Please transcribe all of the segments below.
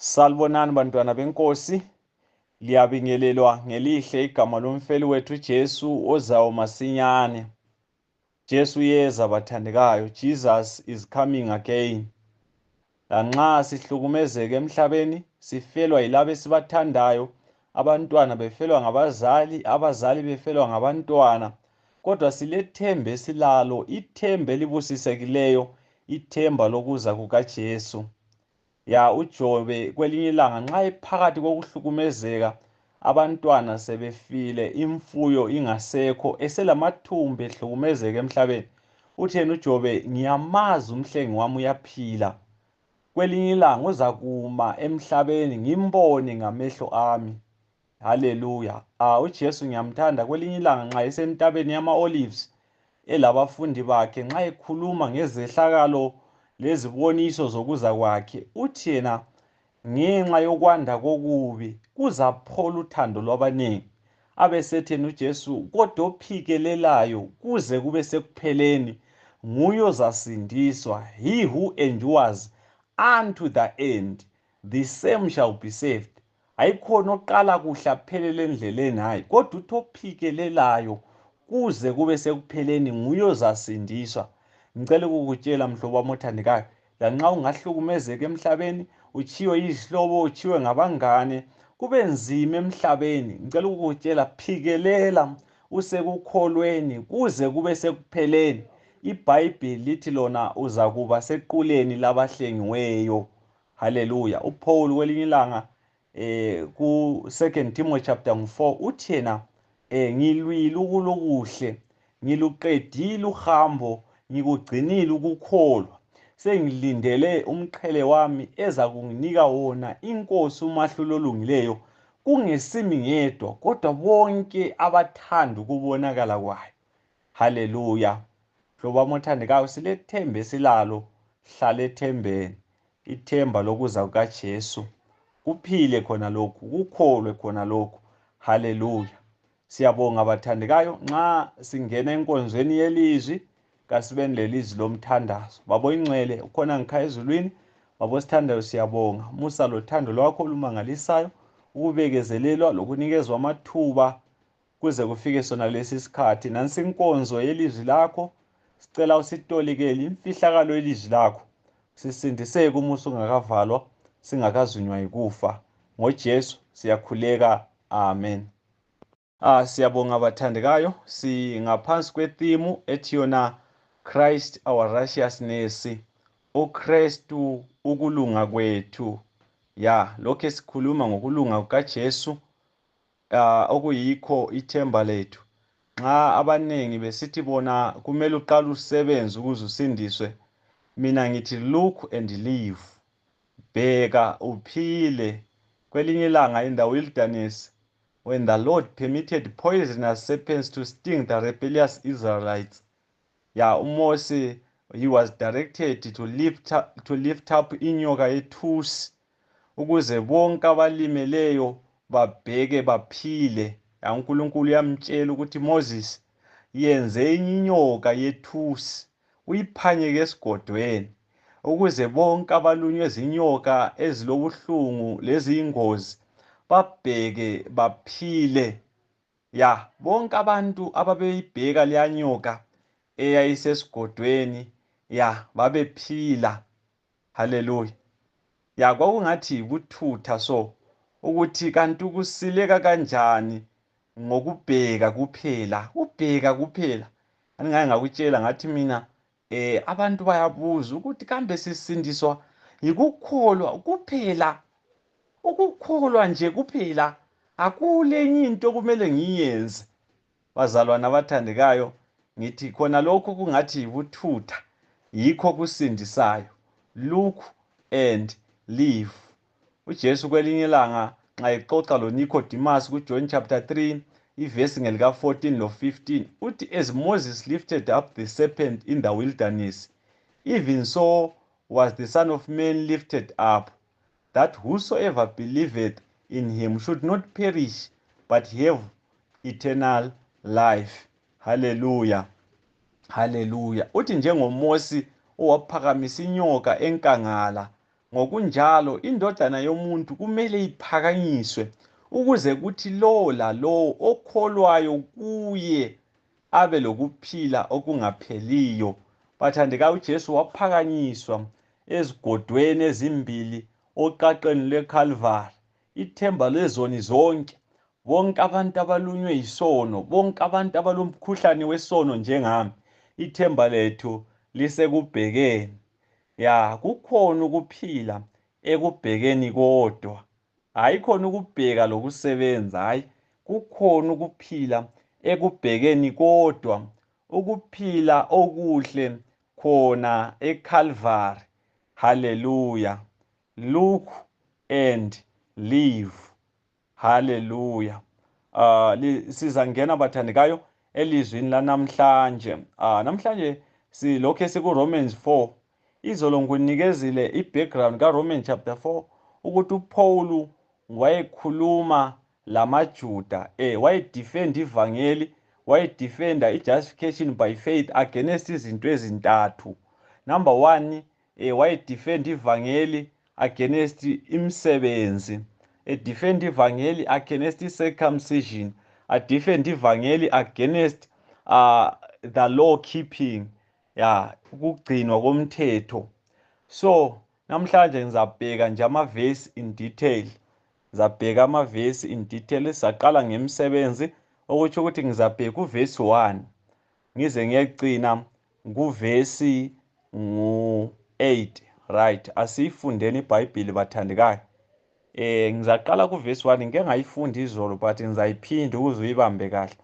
Salibonani bantwana benkosi, liyabingelelwa ngelihle igama lomfeli wethu Jesu ozayo masinyane. Jesu uyeza bathandekayo, Jesus is coming again. Lanxa sihlukumezeke emhlabeni, sifelwa yilabo esibathandayo, abantwana befelwa ngabazali, abazali befelwa ngabantwana, kodwa silethemba esilalo, ithemba elibusisekileyo, ithemba lokuza kukaJesu. uJobe kwelinye ilanga nxa ephakathi kokuhlukumezeka, abantwana sebefile, imfuyo ingasekho, eselamathumba ehlukumezeka emhlabeni, uthena uJobe, ngiyamazi umhlengi wami uyaphila. Kwelinye ilanga uzakuma emhlabeni ngimbone ngamehlo ami. Haleluya. uJesu ngiyamthanda. Kwelinye ilanga nxa esentabeni yama-Olives elabafundi bakhe, nxa ekhuluma ngezehlakalo leziboniso zokuza kwakhe, uthi yena ngenxa yokwanda kokubi kuzaphola uthando lwabanengi. Abesetheni uJesu, kodwa ophikelelayo kuze kube sekupheleni nguye ozasindiswa. He who endures unto the end, the same shall be saved. Ayikhona oqala kuhle aphelele endleleni, hayi, kodwa uthi ophikelelayo kuze kube sekupheleni nguye ozasindiswa. Ngicela ukukutshela mhlobo wami othandekayo, lanxa ungahlukumezeka emhlabeni, uchiwe izihlobo, uchiwe ngabangane, kube nzima emhlabeni, ngicela ukukutshela, phikelela usekukholweni kuze kube sekupheleni. IBhayibheli lithi lona uzakuba sequleni labahlengiweyo. Haleluya. uPaul kwelinye ilanga ku 2 Timothy chapter 4 uthi yena ngilwile ukulokuhle, ngiluqedile uhambo, ngikugcinile ukukholwa, sengilindele umqhele wami eza kunginika wona inkosi uMahlulo olungileyo, kungesimi ngedwa kodwa bonke abathanda ukubonakala kwayo. Haleluya. Mhlobo wami othandekayo, silethemba esilalo, hlala ethembeni, ithemba lokuza kukaJesu. Kuphile khona lokhu, kukholwe khona lokhu. Haleluya. Siyabonga bathandekayo. Nxa singena enkonzweni yelizwi, kasibeni lelizwi lomthandazo. Babo ingcwele ukhona ngikhaya ezulwini, babo sithandayo, siyabonga musa lothando lwakho olumangalisayo, ukubekezelelwa lokunikezwa amathuba kuze kufike sona lesi sikhathi. Nansi inkonzo yelizwi lakho, sicela usitolikele imfihlakalo yelizwi lakho, sisindiseke umusa ungakavalwa, singakazunywa yikufa. NgoJesu siyakhuleka, amen. Siyabonga bathandekayo, singaphansi kwethimu ethi yona Christ our righteousness, uKristu ukulunga kwethu. Lokho esikhuluma ngokulunga kukaJesu, okuyikho ithemba lethu. Nxa abanengi besithi bona kumele uqale usebenze ukuze usindiswe, mina ngithi look and live. Bheka uphile. Kwelinye ilanga in the wilderness, when the Lord permitted poisonous serpents to sting the rebellious Israelites, uMose, he was directed to lift up inyoka yethusi ukuze bonke abalimeleyo babheke baphile. uNkulunkulu yamtshela ukuthi Moses, yenze inyoka yethusi uyiphanyeke esigodweni ukuze bonke abalunywe zinyoka ezilobuhlungu leziyingozi babheke baphile. Bonke abantu ababeyibheka leya nyoka eyayisesigodweni babephila. Haleluya. Kwakungathi yibuthutha ukuthi kanti ukusileka kanjani ngokubheka kuphela, ubheka kuphela. Ngake ngakutshela ngathi mina abantu bayabuza ukuthi kambe sisindiswa yikukholwa kuphela, ukukholwa nje kuphela, akulenye into kumele ngiyenze. Bazalwane abathandekayo, ngithi khona lokhu kungathi yibuthutha yikho kusindisayo. Look and live. uJesu kwelinye ilanga nxa exoxa loNicodemus kuJohn chapter 3 ivesi ngelika 14 lo 15 uthi, as Moses lifted up the serpent in the wilderness, even so was the Son of Man lifted up, that whosoever believeth in him should not perish but have eternal life. Haleluya. Haleluya. Uthi njengoMose owaphakamisa inyoka enkangala Ngokunjalo indodana yomuntu kumele iphakanyiswe ukuze kuthi lowo lalowo okholwayo kuye abe lokuphila okungapheliyo. Bathandekayo, uJesu waphakanyiswa ezigodweni ezimbili oqaqeni lweKalvari. Ithemba lezoni zonke, bonke abantu abalunywe yisono, bonke abantu abalomkhuhlane wesono njengami, ithemba lethu lisekubhekeni. Kukhona ukuphila ekubhekeni kodwa. Hayikhona ukubheka lokusebenza, hayi. Kukhona ukuphila ekubhekeni kodwa. Ukuphila okuhle khona eKalvari. Hallelujah. Look and live. Hallelujah. Sizangena bathandekayo elizwini lanamhlanje. Namhlanje silokhe siku-Romans 4. Izolo ngikunikezile i-background ka-Romans chapter 4 ukuthi uPaul wayekhuluma lamaJuda, wayedefenda ivangeli, wayedefenda i-justification by faith against izinto ezintathu. Number 1, wayedefenda ivangeli against imisebenzi, edefenda ivangeli against i-circumcision, adefenda ivangeli against the law keeping, ukugcinwa komthetho. So namhlanje ngizabheka nje amavesi in detail. Ngizabheka amavesi in detail. Sizaqala ngemisebenzi, okuthi ukuthi ngizabheka uvesi 1 ngize ngiyegcina kuvesi ngu-8. Right, asiyifundeni iBhayibheli bathandekayo. Ngizaqala kuvesi 1, ngike ngayifunda izolo but ngizayiphinda ukuze uyibambe kahle.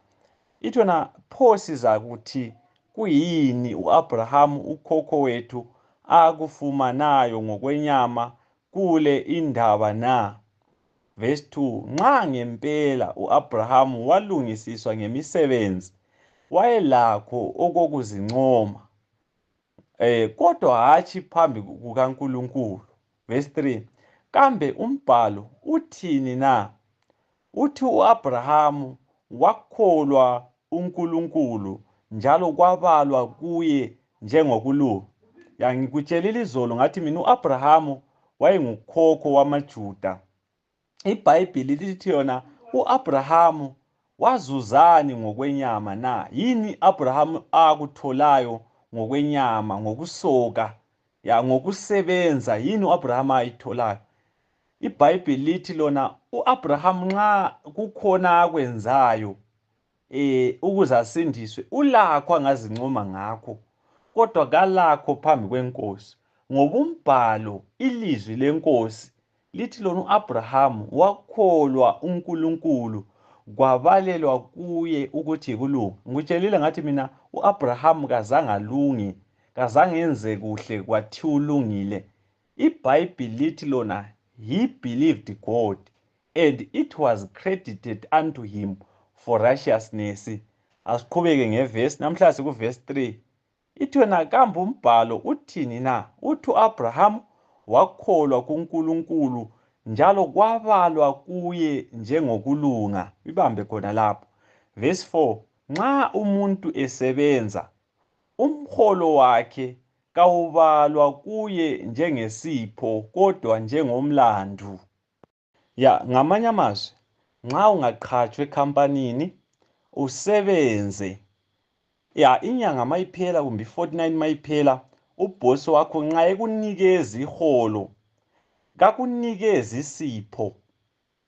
Ithi yona, pho sizakuthi kuyini u-Abraham ukhokho wethu akufumanayo ngokwenyama kule indaba na? Verse 2, nxa ngempela u-Abraham walungisiswa ngemisebenzi, wayelakho okokuzincoma, kodwa hatshi phambi kukaNkulunkulu. Verse 3, kambe umbhalo uthini na? Uthi u-Abrahamu wakholwa uNkulunkulu njalo kwabalwa kuye njengokulunga. Ngikutshelile izolo ngathi mina u-Abrahamu wayengukhokho wamaJuda. IBhayibheli lithi yona u-Abrahamu wazuzani ngokwenyama na? Yini Abrahamu akutholayo ngokwenyama, ngokusoka, ngokusebenza? Yini u-Abrahamu ayitholayo? IBhayibheli lithi lona u-Abrahamu nxa kukhona akwenzayo ukuze asindiswe, ulakho angazincoma ngakho, kodwa kalakho phambi kwenkosi. Ngoba umbhalo, ilizwi lenkosi lithi lona u-Abrahamu wakholwa uNkulunkulu kwabalelwa kuye ukuthi yikulunga. Ngikutshelile ngathi mina u-Abrahamu kazange alunge, kazange enze kuhle kwathiwa ulungile. IBhayibheli lithi lona he believed God and it was credited unto him for righteousness. Asiqhubeke ngevesi, namhlanje sikuvesi 3. Ithi yona, kambe umbhalo uthini na? Uthi u-Abrahamu wakholwa kuNkulunkulu njalo kwabalwa kuye njengokulunga. Ibambe khona lapho. Verse 4, nxa umuntu esebenza, umholo wakhe kawubalwa kuye njengesipho kodwa njengomlandu. Ngamanye amazwi, nxa ungaqhatshwa ekhampanini usebenze, inyanga mayiphela kumbe 49 mayiphela, ubhosi wakho nxa ekunikeza iholo, kakunikeza isipho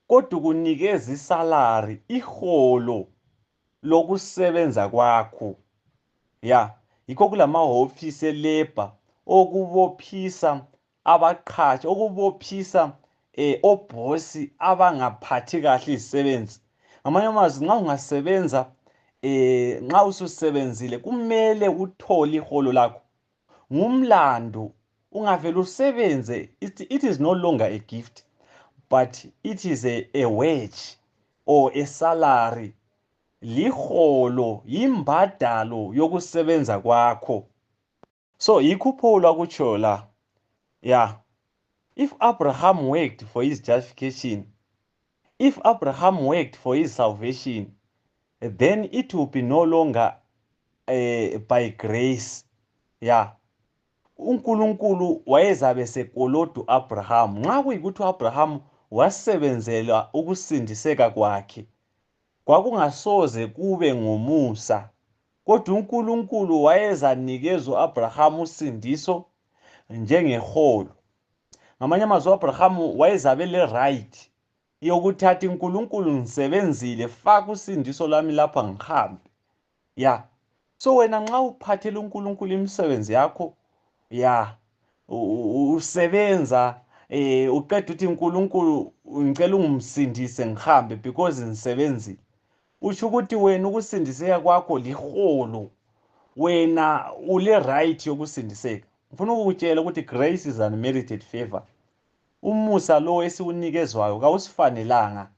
kodwa kunikeza isalari, iholo lokusebenza kwakho. Yikho kulamahofisi elabor okubophisa abaqhatshi, okubophisa obhosi abangaphathi kahle izisebenzi. Ngamanye amazwi, nxa ungasebenza, nxa ususebenzile kumele uthole iholo lakho. Ngumlando, ungavela usebenze, it is no longer a gift, but it is a wage or a salary. Liholo, yimbadalo yokusebenza kwakho. So yikho uPaul akutsho la, if Abraham worked for his justification, if Abraham worked for his salvation, then it will be no longer by grace. uNkulunkulu wayezabe sekoloda u-Abraham nxa kuyikuthi u-Abraham wasebenzela ukusindiseka kwakhe, kwakungasoze kube ngomusa, kodwa uNkulunkulu wayezanikeza u-Abraham usindiso njengeholo. Ngamanye amazwi u-Abraham wayezabe le-right yokuthi uNkulunkulu ngisebenzile, faka usindiso lami lapha ngihambe. Ya, so wena nxa uphathele uNkulunkulu imisebenzi yakho, ya, usebenza uqeda uthi uNkulunkulu ngicela ungimsindise ngihambe because ngisebenzile, usho ukuthi wena ukusindiseka kwakho liholo, wena ule-right yokusindiseka. Ngifuna ukukutshela ukuthi grace is unmerited favor. Umusa lo esiwunikezwayo kawusifanelanga.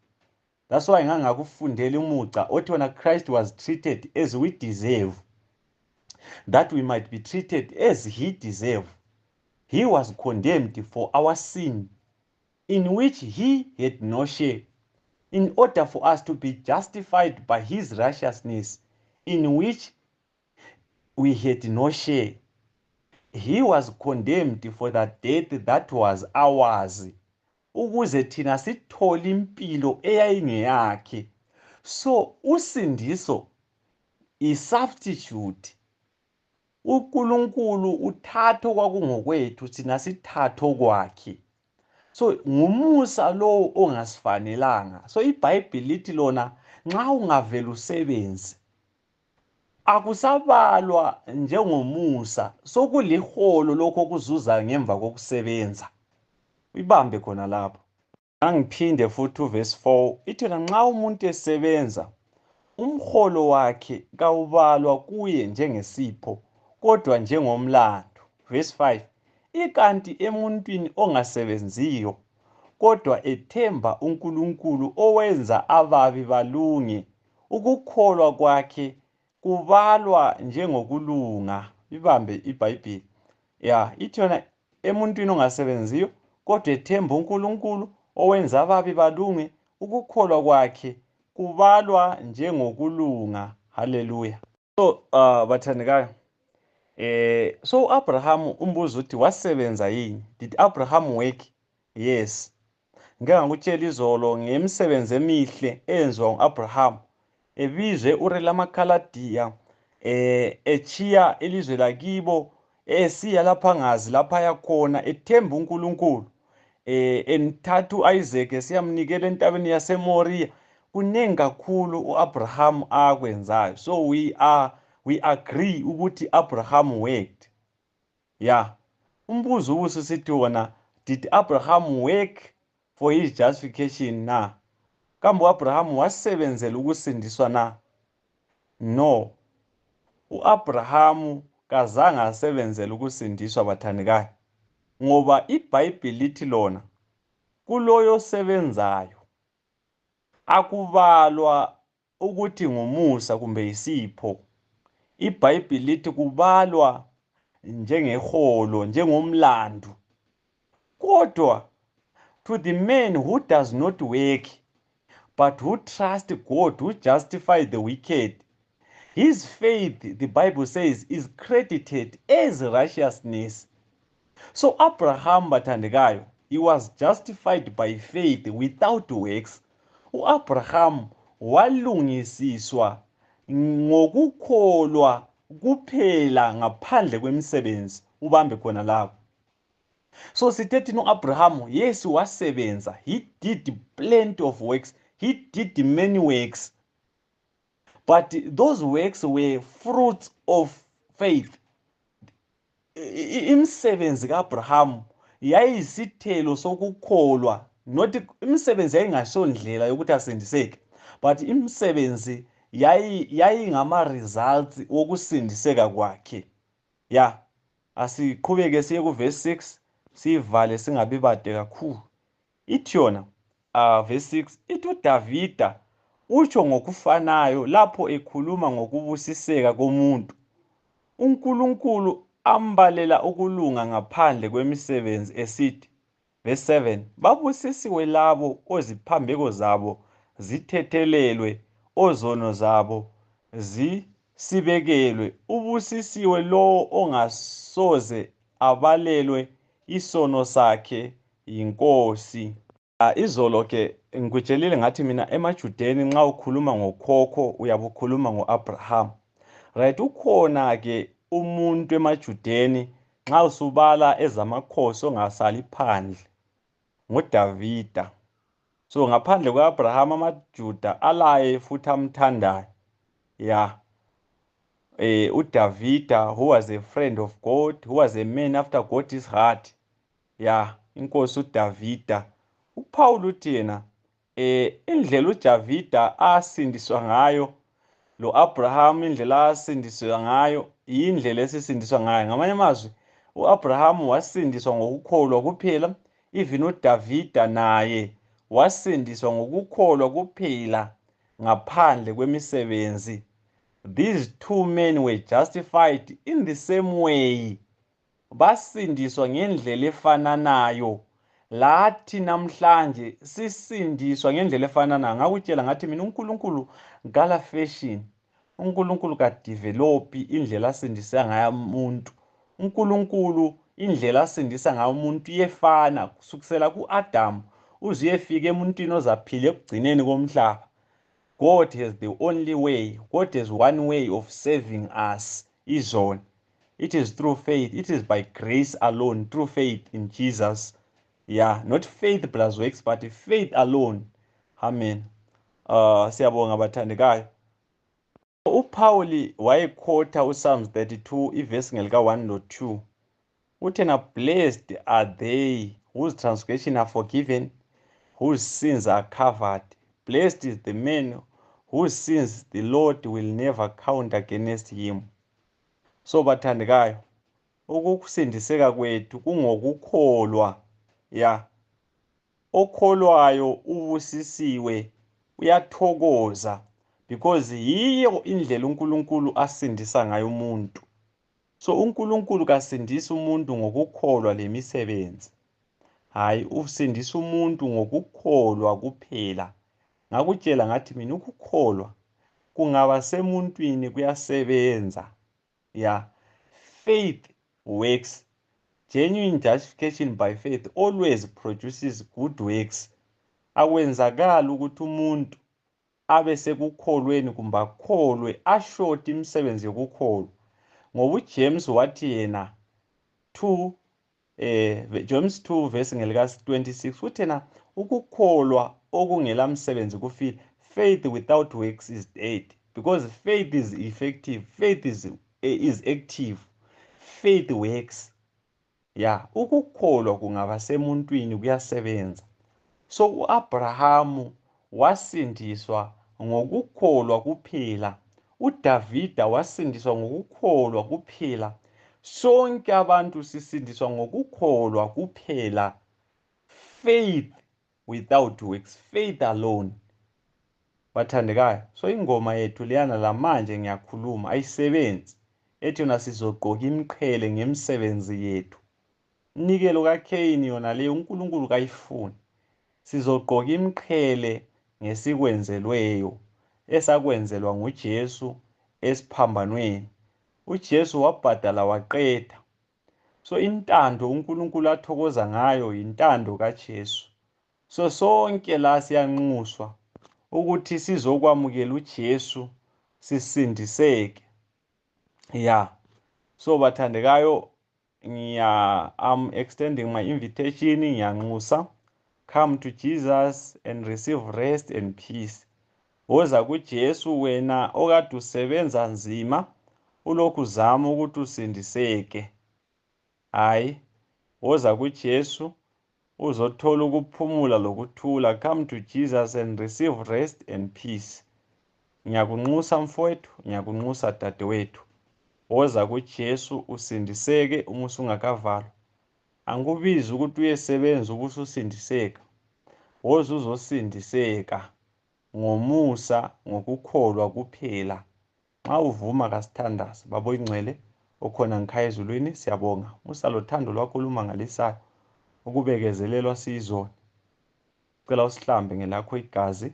That's why ngangakufundela umuca othi wena Christ was treated as we deserve, that we might be treated as he deserved. He was condemned for our sin, in which he had no share, in order for us to be justified by his righteousness, in which we had no share. He was condemned for the death that was ours, ukuze thina sithole impilo eyayingeyakhe. So usindiso i-substitute. uNkulunkulu uthatha okwakungokwethu thina sithatha okwakhe. So ngumusa lo ongasifanelanga. So iBhayibheli lithi lona nxa ungavela usebenze akusabalwa njengomusa, sokuliholo lokho okuzuza ngemva kokusebenza. Ibambe khona lapho. Angiphinde futhi uverse 4 ithi nxa umuntu esebenza umholo wakhe kawubalwa kuye njengesipho kodwa njengomlandu. Verse 5 ikanti emuntwini ongasebenziyo kodwa ethemba uNkulunkulu owenza ababi balunge, ukukholwa kwakhe kubalwa njengokulunga. Ibambe iBhayibheli. Ya, ithi yona emuntwini ongasebenziyo kodwa ethemba uNkulunkulu owenza ababi balunge, ukukholwa kwakhe kubalwa njengokulunga. Haleluya. So bathandekayo, so uAbraham umbuzo uthi wasebenza yini? Did Abraham work? Yes. Ngeke ngakutshela izolo ngemisebenzi emihle eyenziwa nguAbraham ebizwe ure lamaKhaladiya, echiya elizwe lakibo esiya lapha ngazi lapha yakhona, ethemba uNkulunkulu, enithatha uIsaac esiyamnikela entabeni yaseMoriya. Kuningi kakhulu uAbraham akwenzayo. So we agree ukuthi Abraham worked. Ya, umbuzo ubusithi wona, did Abraham work for his justification na? Kambe uAbraham wasebenzela ukusindiswa na? No. uAbraham kazange asebenzele ukusindiswa bathandekayo, ngoba iBhayibheli lithi lona kuloyo osebenzayo akubalwa ukuthi ngumusa kumbe isipho. iBhayibheli lithi kubalwa njengeholo, njengomlandu. Kodwa to the man who does not work but who trusts God, who justifies the wicked, his faith, the Bible says, is credited as righteousness. So Abraham bathandekayo, he was justified by faith without works. uAbraham walungisiswa ngokukholwa kuphela ngaphandle kwemisebenzi. Ubambe khona lapho. So sithethi uAbraham, yes, wasebenza. He did plenty of works. He did many works. But those works were fruits of faith. Imisebenzi kaAbraham yayisithelo sokukholwa. Not imisebenzi yayingasondlela yokuthi asindiseke, but imisebenzi yayingama results wokusindiseka kwakhe. Ya, asiqhubeke siye kuverse 6 sivale singabi bade kakhulu. Ithi yona verse 6 ithi uDavida utsho ngokufanayo lapho ekhuluma ngokubusiseka komuntu. uNkulunkulu ambalela ukulunga ngaphandle kwemisebenzi esithi, verse 7 babusisiwe labo oziphambeko zabo zithethelelwe, ozono zabo zisibekelwe. Ubusisiwe lo ongasoze abalelwe isono sakhe yinkosi. Izolo ke ngikutshelile ngathi mina emajudeni nxa ukhuluma ngokhokho uyabe ukhuluma ngo-Abraham. Right, ukhona ke umuntu emajudeni nxa usubala ezamakhosi ongasali phandle nguDavida. So ngaphandle kwe-Abraham amajuda alaye futhi amthandayo. Yeah. uDavida, who was a friend of God, who was a man after God's heart. Yeah, inkosi uDavida. uPaul uthi yena indlela uDavida asindiswa ngayo lo Abraham indlela asindiswa ngayo indlela esisindiswa ngayo. Ngamanye amazwi uAbraham wasindiswa ngokukholwa kuphela, even uDavida naye wasindiswa ngokukholwa kuphela ngaphandle kwemisebenzi. These two men were justified in the same way. Basindiswa ngendlela efananayo. Lathi namhlanje sisindiswa ngendlela efananayo. Ngakutshela ngathi mina uNkulunkulu kala fashion. uNkulunkulu kadevelop indlela asindisa ngayo umuntu. uNkulunkulu indlela asindisa ngayo umuntu iyefana kusukisela kuAdam uze uyefika emuntwini ozaphila ekugcineni komhlaba. God has the only way. God has one way of saving us. Izona. It is through faith. It is by grace alone, through faith in Jesus. Yeah, not faith plus works, but faith alone. Amen. Siyabonga bathandekayo. uPaul wayekhotha uPsalms 32 iverse ngelika 1 no 2. Uthena blessed are they whose transgressions are forgiven, whose sins are covered. Blessed is the man whose sins the Lord will never count against him. So bathandekayo, ukusindiseka kwethu kungokukholwa. Ya. Okholwayo ubusisiwe uyathokoza because yiyo indlela uNkulunkulu asindisa ngayo umuntu. So uNkulunkulu kasindisa umuntu ngokukholwa lemisebenzi. Hayi, usindisa umuntu ngokukholwa kuphela. Ngakutshela ngathi mina ukukholwa kungaba semuntwini kuyasebenza. Yeah. Faith works. Genuine justification by faith always produces good works. Akwenzakala ukuthi umuntu abe sekukholweni kumbe akholwe ashort imisebenzi yokukholwa. Ngoba uJames wathi yena 2 James 2 verse ngelika 26 uthi yena ukukholwa okungela msebenzi kufile. Faith without works is dead, because faith is effective. Faith is active. Faith works. Yeah, ukukholwa kungaba semuntwini kuyasebenza. So uAbraham wasindiswa ngokukholwa kuphela. uDavida wasindiswa ngokukholwa kuphela. Sonke abantu sisindiswa ngokukholwa kuphela. Faith without works, faith alone. Bathandekayo, so ingoma yethu leyana lamanje ngiyakhuluma ayisebenzi. Ethi yona sizogqoka imiqhele ngemisebenzi yethu. Inikelo kaKhayini yona leyo uNkulunkulu kayifuni. Sizogqoka imiqhele ngesikwenzelweyo esakwenzelwa nguJesu esiphambanweni. uJesu wabhadala waqeda. So intando uNkulunkulu athokoza ngayo intando kaJesu. So sonke la siyanxuswa ukuthi sizokwamukela uJesu sisindiseke. Yeah. So bathandekayo, I'm extending my invitation. Ngiyanxusa. Come to Jesus and receive rest and peace. Woza kuJesu wena okade usebenza nzima ulokhu uzama ukuthi usindiseke. Hayi, woza kuJesu uzothola ukuphumula lokuthula. Come to Jesus and receive rest and peace. Ngiyakunxusa mfowethu, ngiyakunxusa dadewethu. Woza kuJesu usindiseke uma usungakavalwa. Angikubizi ukuthi uyesebenza ubususindiseka. Woza uzosindiseka ngomusa ngokukholwa kuphela. Nxa uvuma kasithandaze babo ingcwele okhona ngikhaya ezulwini, siyabonga musa lothando lwakho olumangalisayo ukubekezelelwa siyizona. Cela usihlambe ngelakho igazi.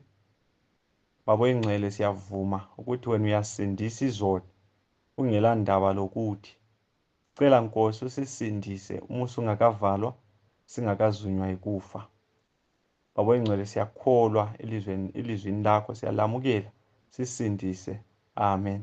Babo ingcwele siyavuma ukuthi wena uyasindisa izona ungela ndaba lokuthi Cela Nkosi usisindise uma usungakavalwa singakazunywa yikufa. Baba oyingcwele, siyakholwa ilizwini lakho, siyalamukela, sisindise. Amen.